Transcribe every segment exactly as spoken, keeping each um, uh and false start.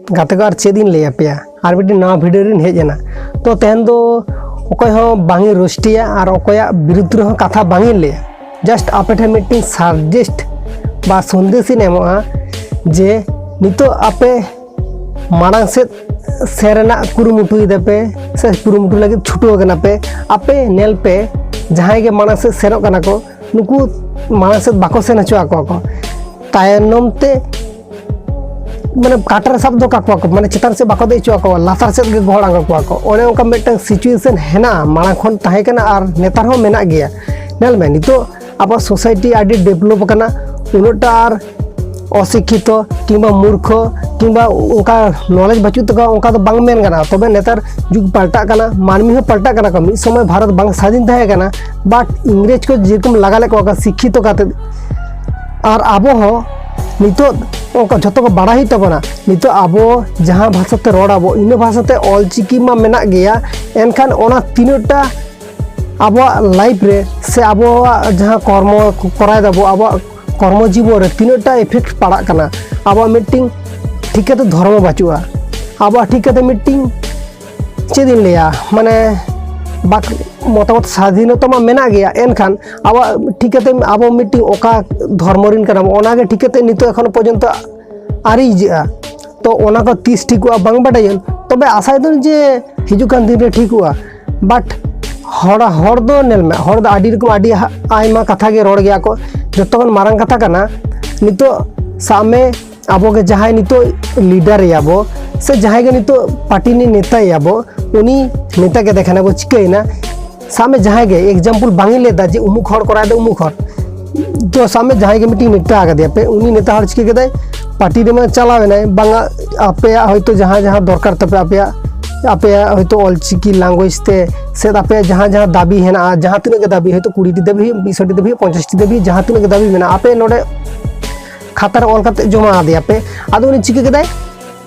ᱜᱟᱛᱮ ᱠᱚ, ᱟᱨ ᱪᱮᱫ ᱤᱧ ᱞᱟᱹᱭ ᱟᱯᱮᱭᱟ, ᱟᱨ ᱢᱤᱫᱴᱤᱡ ᱱᱟᱣᱟ ᱵᱷᱤᱰᱤᱭᱳ ᱨᱤᱧ ᱦᱮᱡ ᱮᱱᱟ᱾ ᱛᱚ ᱛᱮᱦᱮᱧ ᱫᱚ ᱚᱠᱚᱭ ᱦᱚᱸ ᱵᱟᱝ ᱤᱧ ᱨᱳᱥᱴᱤᱭᱟ ᱟᱨ ᱚᱠᱚᱭᱟᱜ ᱵᱤᱨᱩᱫᱽ ᱨᱮᱦᱚᱸ ᱠᱟᱛᱷᱟ ᱵᱟᱝ ᱤᱧ ᱞᱟᱹᱭᱟ᱾ ᱡᱟᱥᱴ ᱟᱯᱮ ᱴᱷᱮᱱ ᱢᱤᱫᱴᱤᱡ ᱥᱟᱡᱮᱥᱴ ᱵᱟ ᱥᱚᱱᱫᱮᱥ ᱤᱧ ᱮᱢᱚᱜᱼᱟ ᱡᱮ ᱱᱤᱛᱚᱜ ᱟᱯᱮ ᱢᱟᱲᱟᱝ ᱥᱮᱫ ᱥᱮᱱ ᱨᱮᱱᱟᱜ ᱠᱩᱨᱩᱢᱩᱴᱩᱭ ᱫᱟᱯᱮ ᱥᱮ ᱠᱩᱨᱩᱢᱩᱴᱩ ᱞᱟᱹᱜᱤᱫ ᱪᱷᱩᱴᱟᱹᱣ ᱠᱟᱱᱟ ᱯᱮ, ᱟᱯᱮ ᱧᱮᱞ ᱯᱮ, ᱡᱟᱦᱟᱸᱭ ᱜᱮ ᱢᱟᱲᱟᱝ ᱥᱮᱫ ᱥᱮᱱᱚᱜ ᱠᱟᱱᱟ ᱠᱚ, ᱱᱩᱠᱩ ᱢᱟᱲᱟᱝ ᱥᱮᱫ ᱵᱟᱠᱚ ᱥᱮᱱ ᱦᱚᱪᱚ ᱟᱠᱚᱣᱟ ᱠᱚ᱾ ᱛᱟᱭᱱᱚᱢ ᱛᱮ ᱢᱟᱱᱮ ᱠᱟᱴᱟ ᱨᱮ ᱥᱟᱵ ᱫᱚᱦᱚ ᱠᱟᱠᱚᱣᱟ ᱠᱚ, ᱢᱟᱱᱮ ᱪᱮᱛᱟᱱ ᱥᱮᱫ ᱵᱟᱠᱚ ᱫᱮᱡ ᱦᱚᱪᱚ ᱟᱠᱚᱣᱟ, ᱞᱟᱛᱟᱨ ᱥᱮᱫ ᱜᱮ ᱜᱚᱦᱚᱲ ᱟᱠᱚ ᱠᱚᱣᱟ ᱠᱚ᱾ ᱚᱱᱮ ᱚᱱᱠᱟ ᱢᱤᱫᱴᱟᱝ ᱥᱤᱪᱩᱭᱮᱥᱚᱱ ᱦᱮᱱᱟᱜᱼᱟ, ᱢᱟᱲᱟᱝ ᱠᱷᱚᱱ ᱛᱟᱦᱮᱸ ᱠᱟᱱᱟ ᱟᱨ ᱱᱮᱛᱟᱨ ᱦᱚᱸ ᱢᱮᱱᱟᱜ ᱜᱮᱭᱟ᱾ ᱧᱮᱞ ᱢᱮ, ᱱᱤᱛᱚᱜ ᱟᱵᱚᱣᱟᱜ ᱥᱳᱥᱟᱭᱴᱤ ᱟᱹᱰᱤ ᱰᱮᱵᱷᱞᱚᱯ ᱟᱠᱟᱱᱟ, ᱩᱱᱟᱹᱜᱴᱟ ᱟᱨ ᱚᱥᱤᱠᱠᱷᱤᱛᱚ ᱠᱤᱝᱵᱟ ᱢᱩᱨᱠᱷᱚ ᱠᱤᱝᱵᱟ ᱚᱱᱠᱟ ᱱᱚᱞᱮᱡᱽ ᱵᱟᱹᱪᱩᱜ ᱛᱟᱠᱚᱣᱟ, ᱚᱱᱠᱟ ᱫᱚ ᱵᱟᱝ ᱢᱮᱱ ᱜᱟᱱᱚᱜᱼᱟ᱾ ᱛᱚᱵᱮ ᱱᱮᱛᱟᱨ ᱡᱩᱜᱽ ᱯᱟᱞᱴᱟᱜ ᱠᱟᱱᱟ, ᱢᱟᱹᱱᱢᱤ ᱦᱚᱸ ᱯᱟᱞᱴᱟᱜ ᱠᱟᱱᱟ ᱠᱚ᱾ ᱢᱤᱫ ᱥᱚᱢᱚᱭ ᱵᱷᱟᱨᱚᱛ ᱵᱟᱝ ᱥᱟᱫᱷᱤᱱ ᱛᱟᱦᱮᱸ ᱠᱟᱱᱟ, ᱵᱟᱴ ᱤᱝᱨᱮᱡᱽ ᱠᱚ ᱡᱮᱨᱚᱠᱚᱢ ᱞᱟᱜᱟ ᱞᱮᱫ ᱠᱚᱣᱟ ᱠᱚ ᱥᱤᱠᱠᱷᱤᱛᱚ ᱠᱟᱛᱮ, ᱟᱨ ᱟᱵᱚ ᱦᱚᱸ ᱱᱤᱛᱚᱜ ᱚᱱᱠᱟ ᱡᱷᱚᱛᱚ ᱠᱚ ᱵᱟᱲᱟᱭ ᱦᱩᱭᱩᱜ ᱛᱟᱵᱚᱱᱟ᱾ ᱱᱤᱛᱚᱜ ᱟᱵᱚ ᱡᱟᱦᱟᱸ ᱵᱷᱟᱥᱟᱛᱮ ᱨᱚᱲ ᱟᱵᱚ, ᱤᱱᱟᱹ ᱵᱷᱟᱥᱟᱛᱮ ᱚᱞᱪᱤᱠᱤ ᱢᱟ ᱢᱮᱱᱟᱜ ᱜᱮᱭᱟ, ᱮᱱᱠᱷᱟᱱ ᱚᱱᱟ ᱛᱤᱱᱟᱹᱜᱴᱟ ᱟᱵᱚᱣᱟᱜ ᱞᱟᱭᱤᱯᱷ ᱨᱮ ᱥᱮ ᱟᱵᱚᱣᱟᱜ ᱡᱟᱦᱟᱸ ᱠᱚᱨᱢᱚ ᱠᱚᱨᱟᱣ ᱫᱟᱵᱚ, ᱟᱵᱚᱣᱟᱜ ᱠᱚᱨᱢᱚ ᱡᱤᱵᱚᱱ ᱨᱮ ᱛᱤᱱᱟᱹᱜᱴᱟ ᱤᱯᱷᱮᱠᱴ ᱯᱟᱲᱟᱜ ᱠᱟᱱᱟ᱾ ᱟᱵᱚᱣᱟᱜ ᱢᱤᱫᱴᱤᱝ ᱴᱷᱤᱠ ᱠᱟᱛᱮ ᱫᱷᱚᱨᱢᱚ ᱵᱟᱹᱪᱩᱜᱼᱟ, ᱟᱵᱚᱣᱟᱜ ᱴᱷᱤᱠ ᱠᱟᱛᱮ ᱢᱤᱫᱴᱤᱝ, ᱪᱮᱫ ᱤᱧ ᱞᱟᱹᱭᱟ, ᱢᱟᱱᱮ ᱵᱟᱠ ᱢᱚᱛᱟᱢᱚᱛ ᱥᱟᱫᱷᱤᱱᱚᱛᱟ ᱢᱟ ᱢᱮᱱᱟᱜ ᱜᱮᱭᱟ, ᱮᱱᱠᱷᱟᱱ ᱟᱵᱚᱣᱟᱜ ᱴᱷᱤᱠ ᱠᱟᱛᱮ ᱟᱵᱚ ᱢᱤᱫᱴᱤᱝ ᱚᱠᱟ ᱫᱷᱚᱨᱢᱚ ᱨᱮᱱ ᱠᱟᱱᱟ ᱵᱚᱱ, ᱚᱱᱟᱜᱮ ᱴᱷᱤᱠ ᱠᱟᱛᱮ ᱱᱤᱛᱚᱜ ᱮᱠᱷᱚᱱᱳ ᱯᱚᱨᱡᱚᱱᱛᱚ ᱟᱹᱣᱨᱤ ᱤᱭᱟᱹᱜᱼᱟ᱾ ᱛᱚ ᱚᱱᱟ ᱠᱚ ᱛᱤᱥ ᱴᱷᱤᱠᱚᱜᱼᱟ ᱵᱟᱝ ᱵᱟᱰᱟᱭᱟᱹᱧ, ᱛᱚᱵᱮ ᱟᱥᱟᱭ ᱫᱟᱹᱧ ᱡᱮ ᱦᱤᱡᱩᱜ ᱠᱟᱱ ᱫᱤᱱ ᱨᱮ ᱴᱷᱤᱠᱚᱜᱼᱟ᱾ ᱵᱟᱴ ᱦᱚᱲ, ᱦᱚᱲ ᱫᱚ ᱧᱮᱞ ᱢᱮ, ᱦᱚᱲ ᱫᱚ ᱟᱹᱰᱤ ᱨᱚᱠᱚᱢ, ᱟᱹᱰᱤ ᱦᱟ-, ᱟᱭᱢᱟ ᱠᱟᱛᱷᱟ ᱜᱮ ᱨᱚᱲ ᱜᱮᱭᱟ ᱠᱚ᱾ ᱡᱚᱛᱚ ᱠᱷᱚᱱ ᱢᱟᱨᱟᱝ ᱠᱟᱛᱷᱟ ᱠᱟᱱᱟ, ᱱᱤᱛᱚᱜ ᱥᱟᱵ ᱢᱮ, ᱟᱵᱚ ᱜᱮ ᱡᱟᱦᱟᱸᱭ ᱱᱤᱛᱚᱜ ᱞᱤᱰᱟᱨ ᱮᱭᱟ ᱵᱚ ᱥᱮ ᱡᱟᱦᱟᱸᱭ ᱜᱮ ᱱᱤᱛᱚᱜ ᱯᱟᱨᱴᱤ ᱨᱤᱱᱤᱡ ᱱᱮᱛᱟ ᱮᱭᱟ ᱵᱚ, ᱩᱱᱤ ᱱᱮᱛᱟ ᱜᱮ ᱫᱮᱠᱷᱟᱱᱟ ᱵᱚ ᱪᱤᱠᱟᱹᱭᱮᱱᱟ᱾ ᱥᱟᱵ ᱢᱮ ᱡᱟᱦᱟᱸᱭ ᱜᱮ, ᱮᱠᱡᱟᱢᱯᱚᱞ ᱵᱟᱝ ᱤᱧ ᱞᱟᱹᱭ ᱮᱫᱟ ᱡᱮ ᱩᱢᱩᱠ ᱦᱚᱲ ᱠᱚᱨᱟᱣ ᱮᱫᱟ ᱩᱢᱩᱠ ᱦᱚᱲ, ᱛᱚ ᱥᱟᱵ ᱢᱮ ᱡᱟᱦᱟᱸᱭ ᱜᱮ ᱢᱤᱫᱴᱤᱝ ᱱᱮᱛᱟ ᱟᱠᱟᱫᱮᱭᱟ ᱯᱮ, ᱩᱱᱤ ᱱᱮᱛᱟ ᱦᱚᱲ ᱪᱤᱠᱟᱹ ᱠᱮᱫᱟᱭ, ᱯᱟᱨᱴᱤ ᱨᱮᱢᱟ ᱪᱟᱞᱟᱣ ᱮᱱᱟᱭ, ᱵᱟᱝᱟ ᱟᱯᱮᱭᱟᱜ ᱦᱚᱭᱛᱳ ᱡᱟᱦᱟᱸ ᱡᱟᱦᱟᱸ ᱫᱚᱨᱠᱟᱨ ᱛᱟᱯᱮ, ᱟᱯᱮᱭᱟᱜ, ᱟᱯᱮᱭᱟᱜ ᱦᱚᱭᱛᱳ ᱚᱞᱪᱤᱠᱤ ᱞᱮᱝᱜᱩᱭᱮᱡᱽ ᱛᱮ ᱥᱮ ᱟᱯᱮᱭᱟᱜ ᱡᱟᱦᱟᱸ ᱡᱟᱦᱟᱸ ᱫᱟᱹᱵᱤ ᱦᱮᱱᱟᱜᱼᱟ, ᱡᱟᱦᱟᱸ ᱛᱤᱱᱟᱹᱜ ᱜᱮ ᱫᱟᱹᱵᱤ, ᱦᱚᱭᱛᱳ ᱠᱩᱲᱤᱴᱤ ᱫᱟᱹᱵᱤ ᱦᱩᱭᱩᱜ, ᱢᱤᱫᱥᱚᱴᱤ ᱫᱟᱹᱵᱤ ᱦᱩᱭᱩᱜ, ᱯᱚᱧᱪᱟᱥᱴᱤ ᱫᱟᱹᱵᱤ, ᱡᱟᱦᱟᱸ ᱛᱤᱱᱟᱹᱜ ᱜᱮ ᱫᱟᱹᱵᱤ ᱢᱮᱱᱟᱜᱼᱟ, ᱟᱯᱮ ᱱᱚᱰᱮ ᱠᱷᱟᱛᱟ ᱨᱮ ᱚᱞ ᱠᱟᱛᱮ ᱡᱚᱢᱟ ᱟᱫᱮᱭᱟ ᱯᱮ᱾ ᱟᱫᱚ ᱩᱱᱤ ᱪᱤᱠᱟᱹ ᱠᱮᱫᱟᱭ?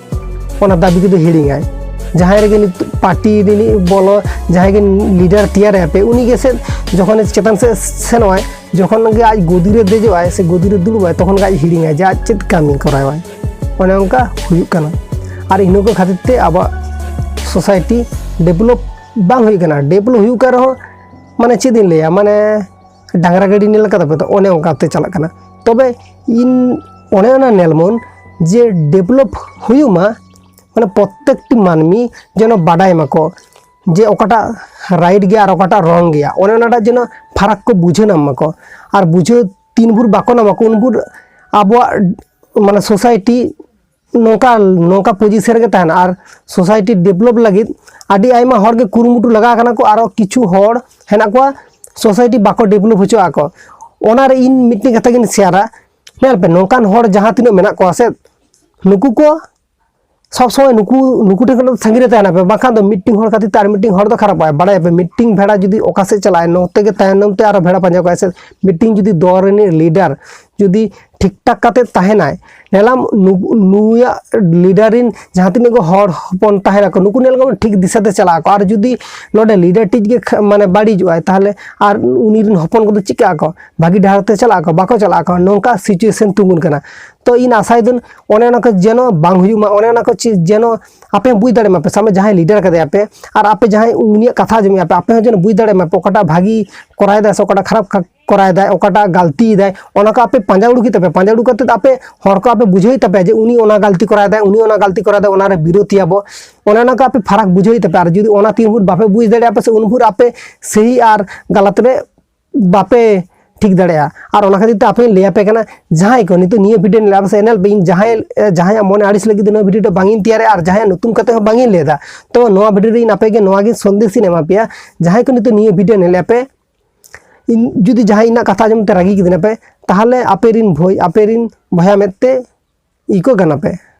ᱚᱱᱟ ᱫᱟᱹᱵᱤ ᱠᱚᱫᱚ ᱦᱤᱲᱤᱧᱟᱭ᱾ ᱡᱟᱦᱟᱸᱭ ᱨᱮᱜᱮ ᱱᱤᱛᱚᱜ ᱯᱟᱨᱴᱤ ᱨᱤᱱᱤᱡ ᱵᱚᱞᱚ, ᱡᱟᱦᱟᱸᱭ ᱜᱮ ᱞᱤᱰᱟᱨ ᱛᱮᱭᱟᱨᱟᱭ ᱯᱮ, ᱩᱱᱤ ᱜᱮ ᱥᱮ ᱡᱚᱠᱷᱚᱱ ᱪᱮᱛᱟᱱ ᱥᱮᱫ ᱥᱮᱱᱚᱜᱼᱟᱭ, ᱡᱚᱠᱷᱚᱱ ᱜᱮ ᱟᱡ ᱜᱚᱫᱤ ᱨᱮ ᱫᱮᱡᱚᱜᱼᱟᱭ ᱥᱮ ᱜᱚᱫᱤ ᱨᱮ ᱫᱩᱲᱩᱵᱼᱟᱭ, ᱛᱚᱠᱷᱚᱱ ᱜᱮ ᱟᱡ ᱦᱤᱲᱤᱧᱟᱭ ᱡᱮ ᱟᱡ ᱪᱮᱫ ᱠᱟᱹᱢᱤ ᱠᱚᱨᱟᱣᱟᱭ᱾ ᱚᱱᱮ ᱚᱱᱠᱟ ᱦᱩᱭᱩᱜ ᱠᱟᱱᱟ᱾ ᱟᱨ ᱤᱱᱟᱹ ᱠᱚ ᱠᱷᱟᱹᱛᱤᱨ ᱛᱮ ᱟᱵᱚᱣᱟᱜ society develop ᱵᱟᱝ ᱦᱩᱭᱩᱜ ᱠᱟᱱᱟ᱾ Develop ᱦᱩᱭᱩᱜ ᱠᱟᱱ ᱨᱮᱦᱚᱸ, ᱢᱟᱱᱮ, ᱪᱮᱫ ᱤᱧ ᱞᱟᱹᱭᱟ, ᱢᱟᱱᱮ, ᱰᱟᱝᱨᱟ ᱜᱟᱹᱰᱤ ᱧᱮᱞ ᱠᱟᱫᱟ ᱯᱮ ᱛᱚ, ᱚᱱᱮ ᱚᱱᱠᱟ ᱛᱮ ᱪᱟᱞᱟᱜ ᱠᱟᱱᱟ᱾ ᱛᱚᱵᱮ ᱤᱧ ᱚᱱᱮ ᱚᱱᱟ ᱧᱮᱞ ᱢᱚᱱ ᱡᱮ develop ᱦᱩᱭᱩᱜ ᱢᱟ, ᱢᱟᱱᱮ, ᱯᱨᱚᱛᱛᱮᱠᱴᱤ ᱢᱟᱹᱱᱢᱤ ᱡᱮᱱᱚ ᱵᱟᱰᱟᱭ ᱢᱟᱠᱚ ᱡᱮ ᱚᱠᱟᱴᱟᱜ right ᱜᱮᱭᱟ ᱟᱨ ᱚᱠᱟᱴᱟᱜ wrong ᱜᱮᱭᱟ, ᱚᱱᱮ ᱚᱱᱟᱴᱟᱜ ᱡᱮᱱᱚ ᱯᱷᱟᱨᱟᱠ ᱠᱚ ᱵᱩᱡᱷᱟᱹᱣ ᱧᱟᱢ ᱢᱟᱠᱚ᱾ ᱟᱨ ᱵᱩᱡᱷᱟᱹᱣ ᱛᱤᱱ ᱵᱷᱳᱨ ᱵᱟᱠᱚ ᱧᱟᱢ ᱟᱠᱚ, ᱩᱱ ᱵᱷᱳᱨ ᱟᱵᱚᱣᱟᱜ, ᱢᱟᱱᱮ, society ᱱᱚᱝᱠᱟ, ᱱᱚᱝᱠᱟ position ᱨᱮᱜᱮ ᱛᱟᱦᱮᱱᱟ᱾ ᱟᱨ society develop ᱞᱟᱹᱜᱤᱫ ᱟᱹᱰᱤ ᱟᱭᱢᱟ ᱦᱚᱲ ᱜᱮ ᱠᱩᱨᱩᱢᱩᱴᱩ ᱞᱟᱜᱟᱣ ᱠᱟᱱᱟ ᱠᱚ, ᱟᱨᱚ ᱠᱤᱪᱷᱩ ᱦᱚᱲ ᱦᱮᱱᱟᱜ ᱠᱚᱣᱟ society ᱵᱟᱠᱚ develop ᱦᱚᱪᱚᱣᱟᱜᱼᱟ ᱠᱚ᱾ ᱚᱱᱟᱨᱮ ᱤᱧ ᱢᱤᱫᱴᱮᱱ ᱠᱟᱛᱷᱟ ᱜᱤᱧ ᱥᱮᱭᱟᱨᱟ᱾ ᱧᱮᱞ ᱯᱮ, ᱱᱚᱝᱠᱟᱱ ᱦᱚᱲ ᱡᱟᱦᱟᱸ ᱛᱤᱱᱟᱹᱜ ᱢᱮᱱᱟᱜ ᱠᱚᱣᱟ ᱥᱮ, ᱱᱩᱠᱩ ᱠᱚ ᱥᱚᱵᱽ ᱥᱚᱢᱚᱭ ᱱᱩᱠᱩ, ᱱᱩᱠᱩ ᱴᱷᱮᱱ ᱠᱷᱚᱱ ᱥᱟᱺᱜᱤᱧ ᱨᱮ ᱛᱟᱦᱮᱱᱟ ᱯᱮ, ᱵᱟᱝᱠᱷᱟᱱ ᱫᱚ ᱢᱤᱫᱴᱤᱝ ᱦᱚᱲ ᱠᱷᱟᱹᱛᱤᱨ ᱛᱮ ᱟᱨ ᱢᱤᱫᱴᱤᱝ ᱦᱚᱲ ᱫᱚ ᱠᱷᱟᱨᱟᱯᱚᱜᱼᱟᱭ᱾ ᱵᱟᱲᱟᱭᱟᱯᱮ, ᱢᱤᱫᱴᱤᱝ ᱵᱷᱮᱲᱟ ᱡᱩᱫᱤ ᱚᱠᱟ ᱥᱮᱫ ᱪᱟᱞᱟᱜᱼᱟᱭ, ᱱᱚᱛᱮ ᱜᱮ ᱛᱟᱭᱱᱚᱢ ᱛᱮ ᱟᱨᱚ ᱵᱷᱮᱲᱟ ᱯᱟᱸᱡᱟ ᱠᱚᱣᱟᱭ ᱥᱮ᱾ ᱢᱤᱫᱴᱤᱝ ᱡᱩᱫᱤ ᱫᱚᱞ ᱨᱤᱱᱤᱡ leader ᱡᱩᱫᱤ ᱴᱷᱤᱠ ᱴᱷᱟᱠ ᱠᱟᱛᱮ ᱛᱟᱦᱮᱱᱟᱭ, ᱧᱮᱞᱟᱢ ᱱᱩ-, ᱱᱩᱭᱟᱜ leader ᱨᱤᱱ ᱡᱟᱦᱟᱸ ᱛᱤᱱᱟᱹᱜ ᱠᱚ ᱦᱚᱲ ᱦᱚᱯᱚᱱ ᱛᱟᱦᱮᱱᱟᱠᱚ, ᱱᱩᱠᱩ ᱧᱮᱞ ᱠᱚᱢ ᱴᱷᱤᱠ ᱫᱤᱥᱟᱹ ᱛᱮ ᱪᱟᱞᱟᱜ ᱟᱠᱚ᱾ ᱟᱨ ᱡᱩᱫᱤ ᱱᱚᱰᱮ leader ᱴᱷᱤᱠ ᱜᱮ ᱠᱷ-, ᱢᱟᱱᱮ ᱵᱟᱹᱲᱤᱡᱚᱜᱼᱟᱭ, ᱛᱟᱦᱚᱞᱮ ᱟᱨ ᱩᱱᱤ ᱨᱤᱱ ᱦᱚᱯᱚᱱ ᱠᱚᱫᱚ ᱪᱤᱠᱟᱹᱜ ᱟᱠᱚ? ᱵᱷᱟᱹᱜᱤ ᱰᱟᱦᱟᱨ ᱛᱮ ᱪᱟᱞᱟᱜ ᱟᱠᱚ? ᱵᱟᱠᱚ ᱪᱟᱞᱟᱜ ᱟᱠᱚ᱾ ᱱᱚᱝᱠᱟ situation ᱛᱤᱸᱜᱩᱱ ᱠᱟᱱᱟ᱾ ᱛᱚ ᱤᱧ ᱟᱥᱟᱭᱮᱫᱟᱹᱧ ᱚᱱᱮ ᱚᱱᱟ ᱠᱚ ᱡᱮᱱᱚ ᱵᱟᱝ ᱦᱩᱭᱩᱜ ᱢᱟ, ᱚᱱᱮ ᱚᱱᱟ ᱠᱚ ᱪᱮᱫ ᱡᱮᱱᱚ ᱟᱯᱮ ᱦᱚᱸ ᱵᱩᱡᱽ ᱫᱟᱲᱮᱭᱟᱜ ᱢᱟᱯᱮ, ᱥᱟᱵ ᱢᱮ ᱡᱟᱦᱟᱸᱭ leader ᱠᱟᱫᱮᱭᱟ ᱯᱮ ᱟᱨ ᱟᱯᱮ ᱡᱟᱦᱟᱸᱭ ᱩᱱᱤᱭᱟᱜ ᱠᱟᱛᱷᱟ ᱟᱸᱡᱚᱢᱮᱜᱼᱟ ᱯᱮ, ᱟᱯᱮ ᱦᱚᱸ ᱡᱮᱱᱚ ᱵᱩᱡᱽ ᱫᱟᱲᱮᱭᱟᱜ ᱢᱟᱯᱮ ᱚᱠᱟᱴᱟᱜ ᱵᱷᱟᱹᱜᱤ ᱠᱚᱨᱟᱣ ᱮᱫᱟᱭ ᱥᱮ ᱚᱠᱟᱴᱟᱜ ᱠᱷᱟᱨᱟᱯ ᱠᱟ-, ᱠᱚᱨᱟᱣ ᱮᱫᱟᱭ, ᱚᱠᱟᱴᱟᱜ ᱜᱟᱹᱞᱛᱤ ᱮᱫᱟᱭ, ᱚᱱᱟ ᱠᱚ ᱟᱯᱮ ᱯᱟᱸᱡᱟ ᱩᱰᱩᱠ ᱛᱟᱯᱮ᱾ ᱯᱟᱸᱡᱟ ᱩᱰᱩᱠ ᱠᱟᱛᱮ ᱟᱯᱮ ᱦᱚᱲ ᱠᱚ ᱟᱯᱮ ᱵᱩᱡᱷᱟᱹᱣ ᱛᱟᱯᱮ ᱡᱮ ᱩᱱᱤ ᱚᱱᱟ ᱜᱟᱹᱞᱛᱤ ᱠᱚᱨᱟᱣ ᱮᱫᱟᱭ, ᱩᱱᱤ ᱚᱱᱟ ᱜᱟᱹᱞᱛᱤ ᱠᱚᱨᱟᱣ ᱮᱫᱟᱭ, ᱚᱱᱟ ᱨᱮ ᱵᱤᱨᱳᱫᱷ ᱮᱭᱟ ᱵᱚ, ᱚᱱᱮ ᱚᱱᱟ ᱠᱚ ᱟᱯᱮ ᱯᱷᱟᱨᱟᱠ ᱵᱩᱡᱷᱟᱹᱣ ᱛᱟᱯᱮ᱾ ᱟᱨ ᱡᱩᱫᱤ ᱚᱱᱟ ᱛᱤᱱ ᱵᱷᱳᱨ ᱵᱟᱯᱮ ᱵᱩᱡᱽ ᱫᱟᱲᱮᱭᱟᱜᱼᱟ ᱯᱮ ᱥᱮ, ᱩᱱ ᱵᱷᱳᱨ ᱟᱯᱮ ᱥᱟᱹᱦᱤ ᱟᱨ ᱜᱟᱞᱟᱛ ᱨᱮ ᱵᱟᱯᱮ ᱴᱷᱤᱠ ᱫᱟᱲᱮᱭᱟᱜᱼᱟ᱾ ᱟᱨ ᱚᱱᱟ ᱠᱷᱟᱹᱛᱤᱨ ᱛᱮ ᱟᱯᱮᱧ ᱞᱟᱹᱭ ᱟᱯᱮ ᱠᱟᱱᱟ, ᱡᱟᱦᱟᱸᱭ ᱠᱚ ᱱᱤᱛᱚᱜ ᱱᱤᱭᱟᱹ video ᱧᱮᱞ ᱟᱯᱮ ᱥᱮ, ᱧᱮᱞ ᱯᱮ, ᱤᱧ ᱡᱟᱦᱟᱸᱭ, ᱡᱟᱦᱟᱸᱭᱟᱜ ᱢᱚᱱᱮ ᱟᱹᱲᱤᱥ ᱞᱟᱹᱜᱤᱫ ᱫᱚ ᱱᱚᱣᱟ video ᱫᱚ ᱵᱟᱝ ᱤᱧ ᱛᱮᱭᱟᱨᱮᱜᱼᱟ ᱟᱨ ᱡᱟᱦᱟᱸᱭᱟᱜ ᱧᱩᱛᱩᱢ ᱠᱟᱛᱮ ᱦᱚᱸ ᱵᱟᱝ ᱤᱧ ᱞᱟᱹᱭ ᱮᱫᱟ᱾ ᱛᱚ ᱱᱚᱣᱟ video ᱨᱮ ᱤᱧ ᱟᱯᱮ ᱜᱮ ᱱᱚᱣᱟ ᱜᱮ ᱥᱚᱱᱫᱮᱥ ᱤᱧ ᱮᱢᱟ ᱯᱮᱭᱟ, ᱡᱟᱦᱟᱸᱭ ᱠᱚ ᱱᱤᱛᱚᱜ ᱱᱤᱭᱟᱹ video ᱧᱮᱞ ᱟᱯᱮ, ᱤᱧ ᱡᱩᱫᱤ ᱡᱟᱦᱟᱸᱭ ᱤᱧᱟᱹᱜ ᱠᱟᱛᱷᱟ ᱟᱸᱡᱚᱢ ᱛᱮ ᱨᱟᱹᱜᱤ ᱠᱤᱫᱤᱧᱟ ᱯᱮ, ᱛᱟᱦᱚᱞᱮ ᱟᱯᱮ ᱨᱤᱱ ᱵᱷᱟᱹᱭ, ᱟᱯᱮ ᱨᱤᱱ ᱵᱚᱭᱦᱟ ᱢᱮᱫ ᱛᱮ ᱤᱠᱟᱹ ᱠᱟᱱᱟ ᱯᱮ᱾